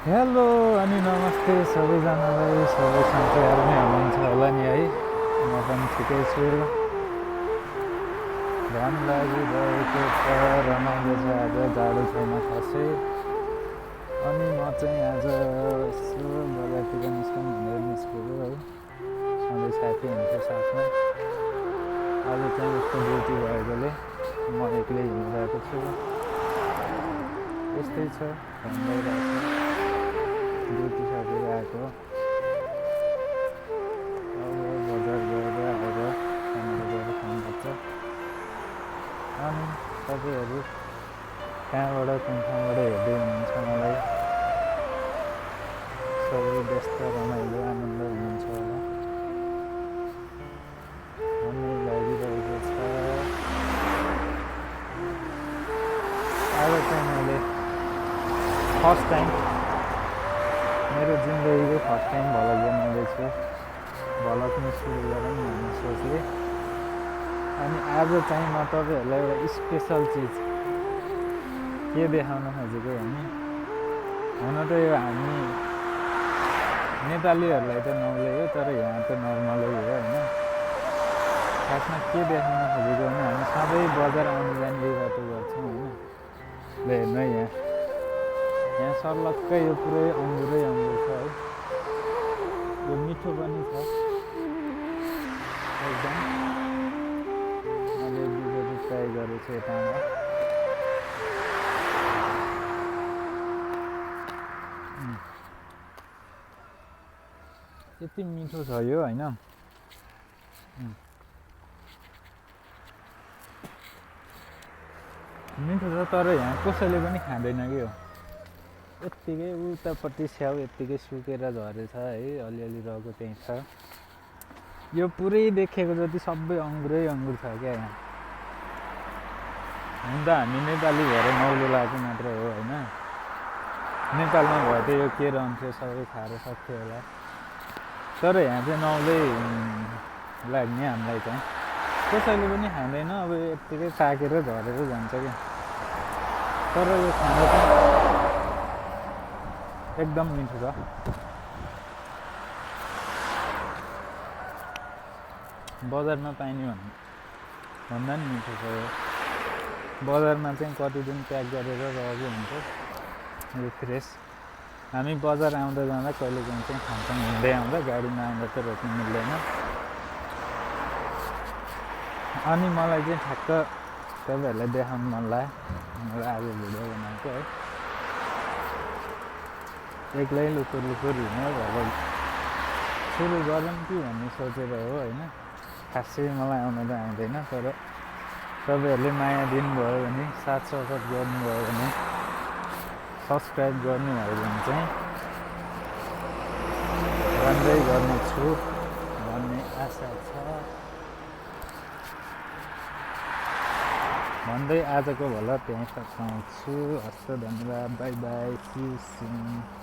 Hello अनि नमस्ते सबैजनालाई, सबै सन्चैहरू नै हुनुहुन्छ होला नि है। म पनि ठिकै छु। घाम लागिरहेको छ, रमाइलो छ, आज जाडो छैन खासै। अनि म चाहिँ आज यसो बजारतिर निस्कौँ भनेर निस्केको है, सधैँ साथी हुन्थ्यो साथमा। आज चाहिँ उसको ड्युटी भएकोले म एक्लै हिँडिरहेको छु। यस्तै छ, घाम लागिरहेको छ, ड्युटी सकेर आएको। अब बजार गएर आएर खानाहरू गएर खानुपर्छ। अनि तपाईँहरू कहाँबाट कुन ठाउँबाट हेर्दै हुनुहुन्छ मलाई, सबै व्यस्त रमाइलो आनन्द हुनुहुन्छ होला भन्ने लागिरहेको छ। आज चाहिँ मैले फर्स्ट टाइम, मेरो जिन्दगीको फर्स्ट टाइम भ्लग बनाउँदैछु। भ्लग नै सुरु गरौँ भन्ने सोचेँ। अनि आज चाहिँ म तपाईँहरूलाई एउटा स्पेसल चिज के देखाउन खोजेको भने, हुन त यो हामी नेपालीहरूलाई त नौलै हो, तर यहाँ त नर्मलै हो होइन। खासमा के देखाउन खोजेको भने, हामी सधैँ बजार आउने जाने यही बाटो गर्छौँ होइन। ल हेर्नु है, यहाँ सर्लक्कै यो पुरै अङ्गुरै अङ्गुर छ है। यो मिठो पनि छ एकदम। मैले एक दुईचोटि ट्राई गरेको छु यताबाट। यति मिठो छ यो होइन। मिठो छ, तर यहाँ कसैले पनि खाँदैन कि हो। यत्तिकै उतापट्टि स्याउ यत्तिकै सुकेर झरेछ है, अलिअलि रहेको त्यहीँ छ। यो पुरै देखेको जति सबै अङ्गुरै अङ्गुर छ क्या यहाँ। हुन त हामी नेपाली भएर नौलो लागेको मात्र हो होइन। नेपालमा भए त यो के रहन्थ्यो सबै खाएर सक्थ्यो होला, तर यहाँ चाहिँ नौलै लाग्ने हामीलाई चाहिँ। कसैले पनि खाँदैन, अब यत्तिकै पाकेर झरेर जान्छ क्या। तर यो खाँदा चाहिँ एकदम मिठो छ। बजारमा पाइने भन्दा नि मिठो छ यो। बजारमा चाहिँ कति दिन प्याक गरेर रहेको हुन्छ यो फ्रेस। हामी बजार आउँदा जाँदा कहिले काहीँ चाहिँ खान्छौँ, हिँड्दै आउँदा, गाडीमा आउँदा त रोक्नु मिल्दैन। अनि मलाई चाहिँ ठ्याक्क तपाईँहरूलाई देखाउनु मन लाग्यो, मलाई आज भिडियो बनाएको है। एक्लै लुकुर लुकुर हिँड्यो भएर सुरु गरौँ कि भन्ने सोचेर हो होइन। खासै मलाई आउन त आउँदैन, तर तपाईँहरूले माया दिनुभयो भने, साथ सपोर्ट गर्नुभयो भने, सब्सक्राइब गर्नुभयो भने चाहिँ राम्रै गर्नेछु भन्ने आशा छ भन्दै आजको भ्लग त्यहीँ सकाउँछु। हस्त, धन्यवाद, bye bye, see you soon.